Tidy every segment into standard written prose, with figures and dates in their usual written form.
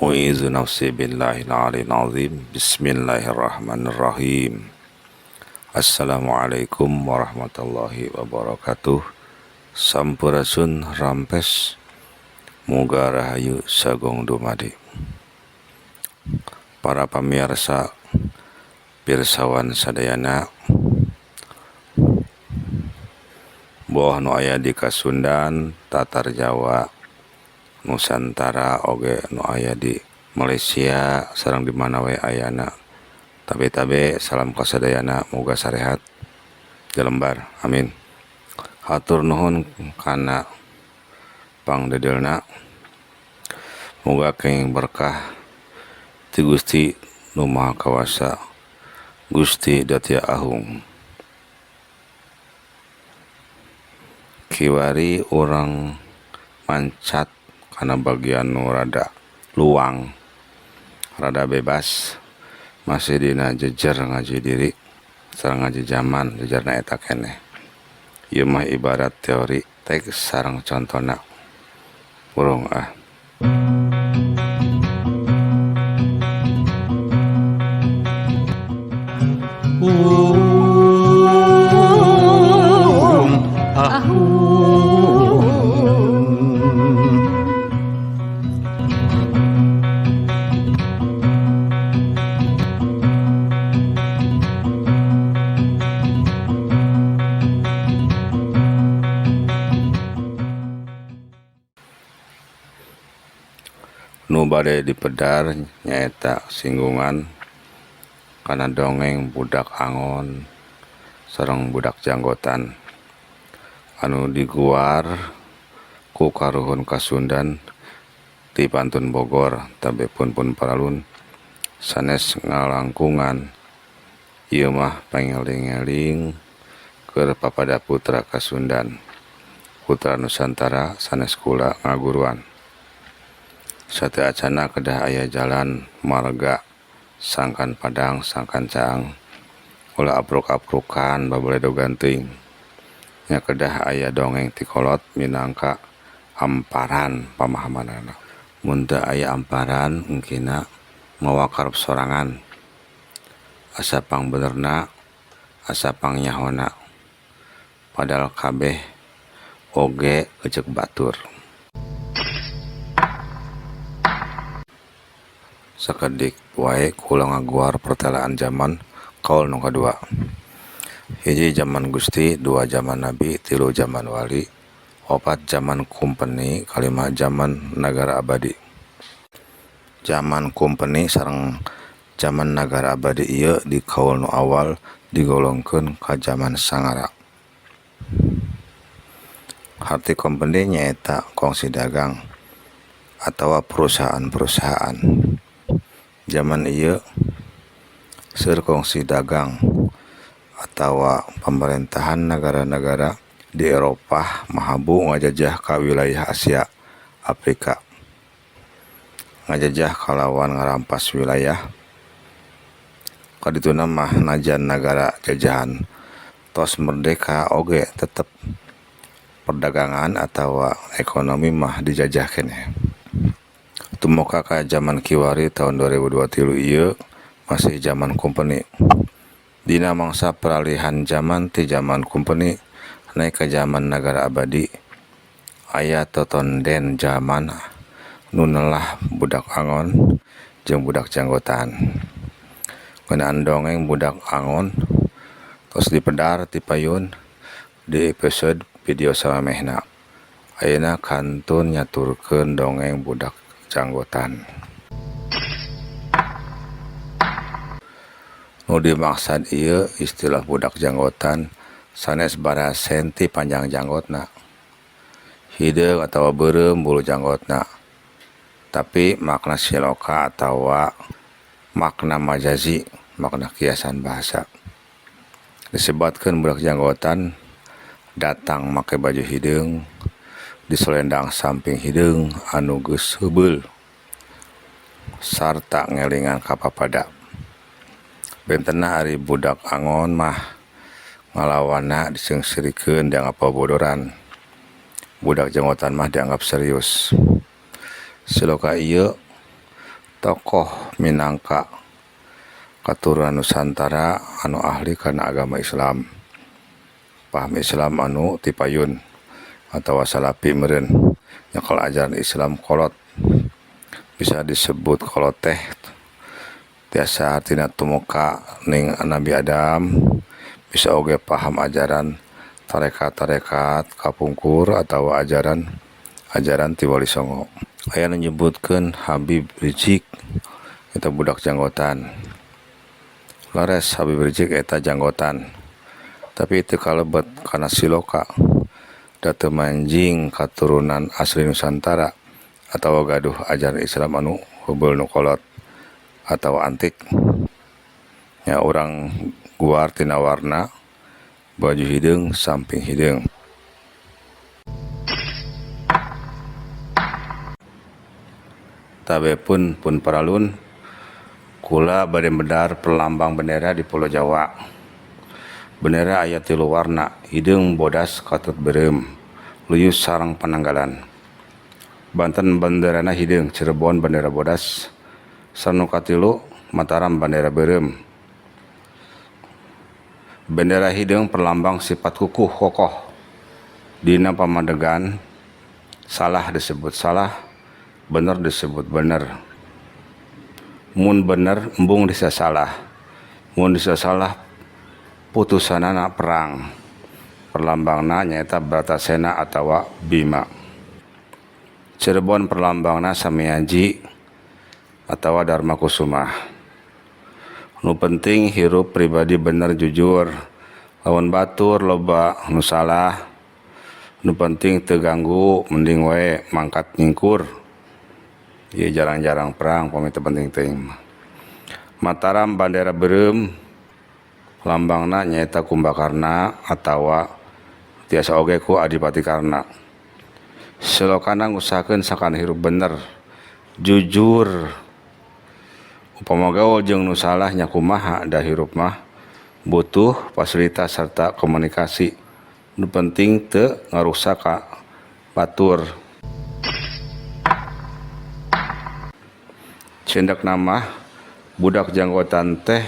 U'izu nafsi billahil aliyil azim. Bismillahirrahmanirrahim. Assalamualaikum warahmatullahi wabarakatuh. Sampurasun rampes. Muga rahayu sagong dumadi. Para pamirsa pirsawan sadayana, boh nu aya di Kasundan, Tatar Jawa, Nusantara oge nu aya di Malaysia sareng di mana we ayana. Tabe-tabe salam kasadayana, moga sarehat jelembar, amin. Hatur nuhun kana pangdedelna, moga kenging berkah ti Gusti Nu Maha Kawasa, Gusti Datia Ahung. Kiwari urang mancat kana bagian nu rada luang, rada bebas, masih dina jejer ngaji diri sareng ngaji zaman jejerna eta keneh. Ieu mah ibarat teori teks sareng contona. Purung ah. Urung ahung. Nu bade dipedar nyaeta singgungan kana dongeng budak angon sareng budak janggotan anu diguar ku karuhun Kasundan ti Pantun Bogor tabe pun-pun paralun sanes ngalangkungan. Ieu mah pangeling-eling keur papada putra Kasundan, putra Nusantara sanes kula ngaguruan. Sateu acana kedah aya jalan marga sangkan padang sangkan caang ulah apruk-aprukan babaledogan teuing. Nya kedah aya dongeng ti kolot minangka amparan pamahamanana. Mun teu aya amparan engkina mawa karep sorangan, asa pangbenerna asa pangnyahona, padahal kabeh oge eceuk batur. Sakedik wae kula ngaguar pertelaan jaman kaul nu kadua. Hiji jaman Gusti, dua jaman Nabi, tilu jaman Wali, opat jaman kumpeni, kalima jaman nagara abadi. Jaman kumpeni sareng jaman nagara abadi ieu di kaul nu awal digolongkeun ka jaman sangara. Harti kompeni nyaeta kongsi dagang atawa perusahaan-perusahaan. Jaman ieu seueur kongsi dagang atawa pamrentahan nagara-nagara di Eropah mahabu ngajajah ka wilayah Asia Afrika. Ngajajah kalawan ngarampas wilayah. Kadituna mah najan nagara jajahan tos merdeka oge tetep perdagangan atawa ekonomi mah dijajah keneh. Tumuka ka jaman kiwari tahun 2023 ieu masih jaman kumpeni. Dina mangsa peralihan jaman ti jaman kumpeni naik ka jaman nagara abadi aya totonden jaman nu nelah budak angon jeung budak janggotan. Ngeunaan dongeng budak angon tos dipedar ti payun di episode video samemehna. Ayeuna kantun nyaturkeun dongeng budak janggotan. Nu dimaksad ieu istilah budak janggotan sanes bara senti panjang janggotna, hideung atawa beureum bulu janggotna, tapi makna siloka atawa makna majazi, makna kiasan bahasa. Disebatkeun budak janggotan datang make baju hideung, diselendang samping hideung anu geus heubeul sarta ngelingan ka papada. Bentena ari budak angon mah ngalawanna diseungseurikeun dianggap bobodoran. Budak janggotan mah dianggap serius. Siloka ieu Tokoh minangka katurunan Nusantara anu ahli kana agama Islam, paham Islam anu tipayun atawa salapi meureun nyekel ajaran Islam kolot. Bisa disebut kolot teh tiasa artina tumuka ning Nabi Adam, bisa oge paham ajaran tarekat-tarekat kapungkur atawa ajaran ajaran ti Wali Songo. Aya nu nyebutkeun Habib Rizieq eta budak janggotan. Leres, Habib Rizieq eta janggotan, tapi teu kalebet kana siloka da teu manjing katurunan asli Nusantara atawa gaduh ajaran Islam anu heubeul nu kolot atawa antik. Nya urang guar tina warna baju hideung samping hideung. Tabe pun pun paralun kula bade medar perlambang bendera di Pulo Jawa. Bendera aya tilu warna, hideung, bodas katut beureum, luyus sareng pananggalan. Banten benderana hideung, Cirebon bendera bodas, sareng nu katilu Mataram bandera beureum. Bendera hideung perlambang sifat kukuh kokoh dina pamadegan, salah disebut salah, bener disebut bener. Mun bener embung disasalah, mun disasalah putusanana perang. Perlambangna nyaeta Bratasena atawa Bima. Cirebon perlambangna Samiaji atawa Darma Kusumah. Nu penting hirup pribadi bener jujur, lawan batur loba nu salah, nu penting teu ganggu mending wae mangkat nyingkur. Ieu jarang-jarang perang pami teu penting teuing mah. Mataram bandera beureum, lambangna nyaeta Kumbakarna atawa tiasa oge ku Adipati Karna. Silokana ngusahakeun sakana hirup bener, jujur. Upama gaul jeung nu salah nya kumaha da hirup mah butuh fasilitas sarta komunikasi. Nu penting teu ngarusak ka batur. Cindekna mah budak janggotan teh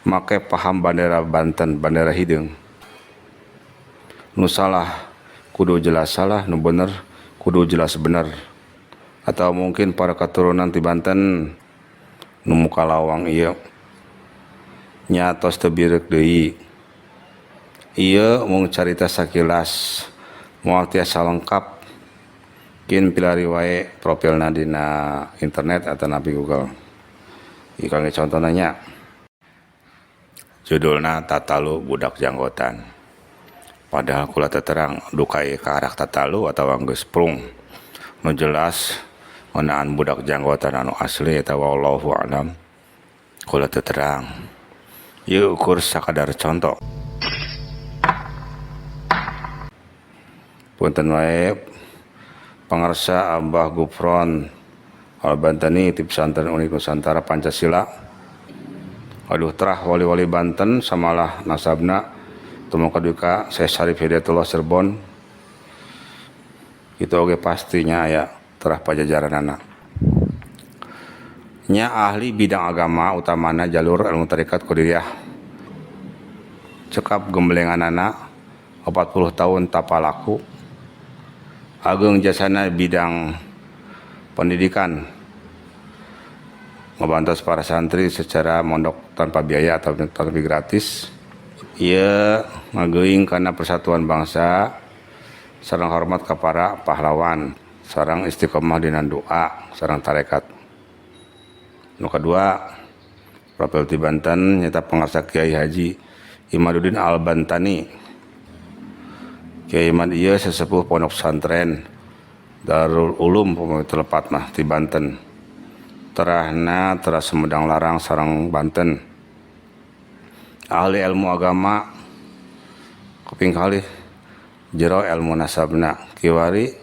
make paham bandera Banten, bandera hideung. Nu salah kudu jelas salah, nu bener kudu jelas bener. Atawa mungkin para katurunan ti Banten nu muka lawang ieu nya tos teu bireuk deui. Ieu mung carita sakilas, moal tiasa lengkap. Kin pilari wae profilna dina internet atanapi Google. Ieu kangge contona nya. Judulna Tatalu Budak Janggotan. Padahal kula teu terang duka ieu karak tatalu atawa geus prung. Nu jelas ngeunaan budak janggotan anu asli eta wallahu a'lam. Kula teu terang. Ieu ukur sakadar conto. Punten wae pangarsa Abah Gufron Al-Bantani ti Pesantren Unik Nusantara Pancasila. Aduh terah wali-wali Banten samalah nasabna tumuka duka ka Syekh Syarif Hidayatullah Cirebon. Itu oge pastinya aya terah pajajaranana. Nya ahli bidang agama utamana jalur ilmu tarekat Qadiriyah. Cekap gemblenganana 40 tahun tapalaku. Ageng jasana bidang pendidikan, ngebantos para santri secara mondok tanpa biaya atau tanpa gratis. Ieu ngageuing kana persatuan bangsa, sareng hormat ka para pahlawan, sareng istiqomah dina doa sareng tarekat. Nu kadua, profil ti Banten nyaeta pangarsa Kiai Haji Imaduddin Al-Bantani. Kiai Imad ieu sesepuh pondok pesantren Darul Ulum pami teu lepat mah ti Banten. Terahna terah Sumedang Larang sareng Banten. Ahli ilmu agama kaping kalih jero ilmu nasabna kiwari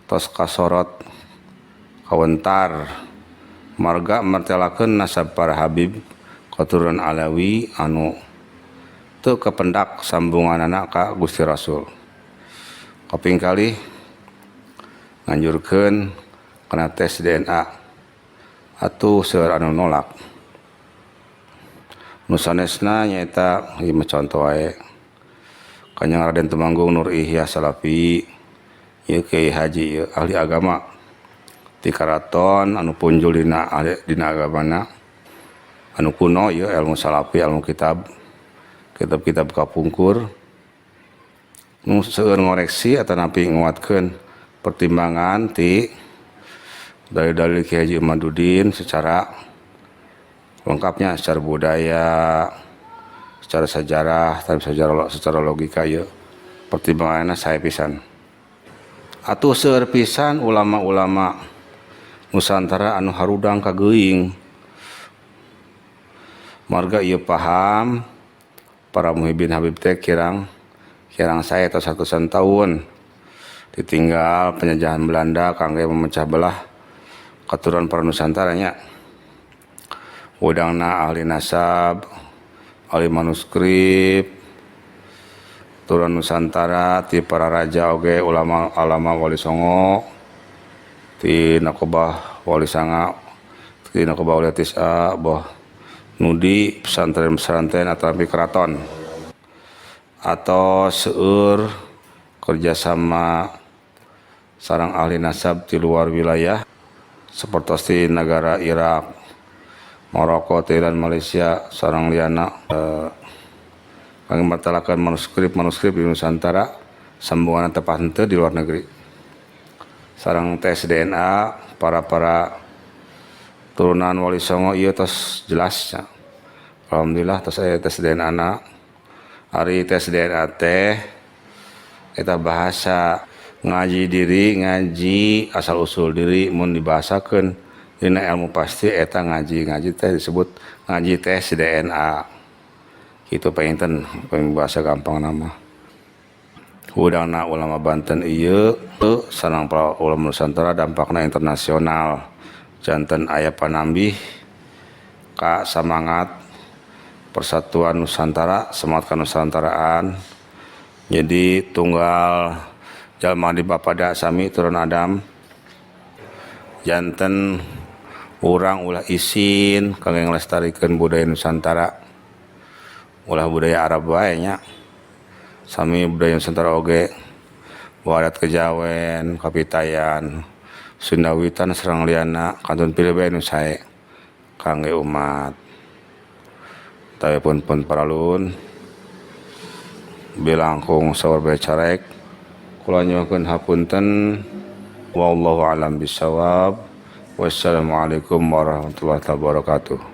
tos kasorot kawentar marga mertelakeun nasab para habib katurunan Alawi anu teu kapendak sambunganana ka Gusti Rasul. Kaping kalih nganjurkeun kana tes DNA Atuh seueur anu nolak. Nu sanesna nyaeta ieu mah conto wae. Kanjeng Raden Tumanggung Nur Ihya Salafi ieu Kiai Haji ieu ahli agama ti karaton anu punjul dina ahli dina agamana anu kuno ieu ilmu salafi, ilmu kitab, kitab-kitab kapungkur nu seueur ngoreksi atanapi nguatkeun pertimbangan ti dalil-dalil Kiai Haji Imaduddin secara lengkapnya, secara budaya, secara sejarah, tapi secara logika ieu pertimbanganna sae pisan. Atuh seueur pisan ulama-ulama Nusantara anu harudang kageuing marga ieu paham para muhibin Habib teh kirang kirang sae tos ratusan tahun ditinggal penjajahan Belanda kangge memecah belah keturunan para Nusantara nya. Udangna ahli nasab, ahli manuskrip turunan Nusantara ti para raja oge, ulama alama Wali Songo ti Nakobah Wali Sanga, ti Nakobah Wali Tis'a, boh nudi pesantren-pesantren atau keraton atau seueur kerjasama sareng ahli nasab di luar wilayah seperti negara Irak, Maroko, Thailand, Malaysia sareng liana kangge mertelakeun manuskrip-manuskrip di Nusantara sambungan tepat henteu di luar negeri. Sareng tes DNA para turunan Wali Songo ieu tos jelas nya. Alhamdulillah tos aya tes DNA na. Ari tes DNA teh eta bahasa ngaji diri, ngaji asal usul diri, mun dibahasakeun dina ilmu pasti eta ngaji, ngaji teh disebut ngaji tes DNA. Kitu panginten bahasa gampang nama. Hudangna ulama Banten ieu sareng para ulama Nusantara dampakna internasional. Janten aya panambih ka samangat Persatuan Nusantara, semangat kanusantaraan. Jadi tunggal jalma di bapada sami turun Adam. Janten urang ulah isin kangge ngalestarikeun budaya Nusantara. Ulah budaya Arab wae nya. Sami budaya Nusantara oge. Adat kejawen, kapitayan, Sundawitan sareng liana kantun pilih bae nu sae kangge umat. Tapi pun paralun bilangkung saur bae carek kula nyuhunkeun hapunten, wallahu alam bisawab. Wassalamualaikum warahmatullahi wabarakatuh.